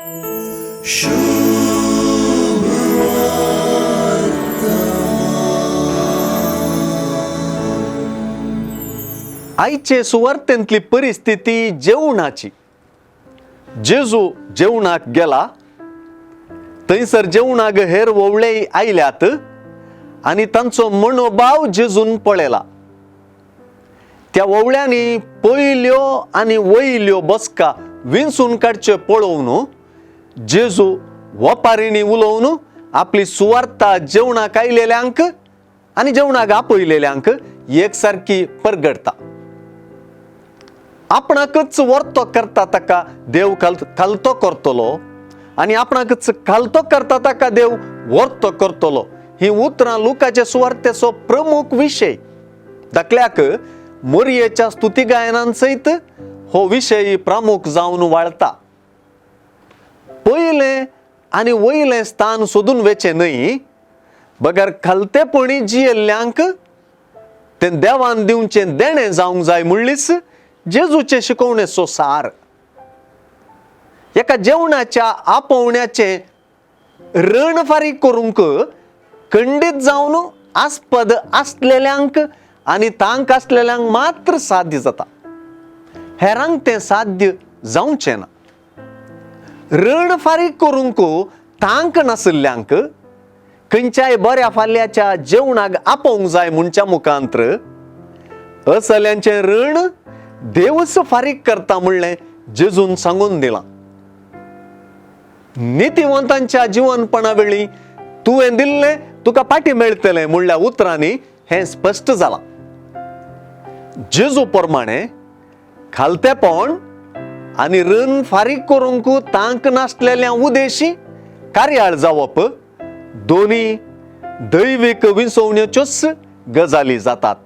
आयचे सुवार्तेंतली परिस्थिती जेवणाची. जेजू जेवणाक गेला, थंयसर जेवणाक हेर वोवळेय आयल्यात आनी तांचो मनोभाव जेजून पळयला. त्या वोवळ्यांनी पयल्यो आनी वयल्यो बसका विंचून काडच्यो पळोवन जेजू वपारींनी उलोवन आपली सुवार्ता जेवणाक आयलेल्यांक आनी जेवणाक आपयलेल्यांक एक सारकी परगडटा. आपणाकच वर्तो करता ताका देव खालतो करतलो आनी आपणाकच खालतो करता ताका देव वर्तो करतलो. ही उतरां लुकाचे सुवार्तेचो प्रमुख विशय. धाकल्याक मोरयेच्या स्तुती गायनान सयत हो विशय प्रमुख जावन वाळता. पयलें आनी वयलें स्थान सोदून वेचें न्हय, बगर खालतेपणी जियेल्ल्यांक तें देवान दिवचें देणें जावंक जाय म्हणलीच जेजूचे शिकवणेचो सार. एका जेवणाच्या आपोवण्याचें रण फारीक करूंक खंडीत जावन आस्पद आसलेल्यांक आनी तांक आसलेल्यांक मात्र साध्य जाता, हेरांक तें साध्य जावचें ना. रण फारीक करूंक तांक नाशिल्ल्यांक खंयच्याय बऱ्या फाल्याच्या जेवणाक आपोवंक जाय म्हणच्या मुखांत्र असल्यांचें रण देवच फारीक करता म्हणलें जेजून सांगून दिलां. नितीवंतांच्या जिवनपणा वेळी तुवें दिल्लें तुका फाटी मेळटलें म्हणल्या उतरांनी हें स्पश्ट जालां. जेजू प्रमाणे खालतेपण आनी रण फारीक करूंक तांक नासलेल्या उदेशी कार्याळ जावप दोनी दैवीक विंचवणेच्योच गजाली जातात.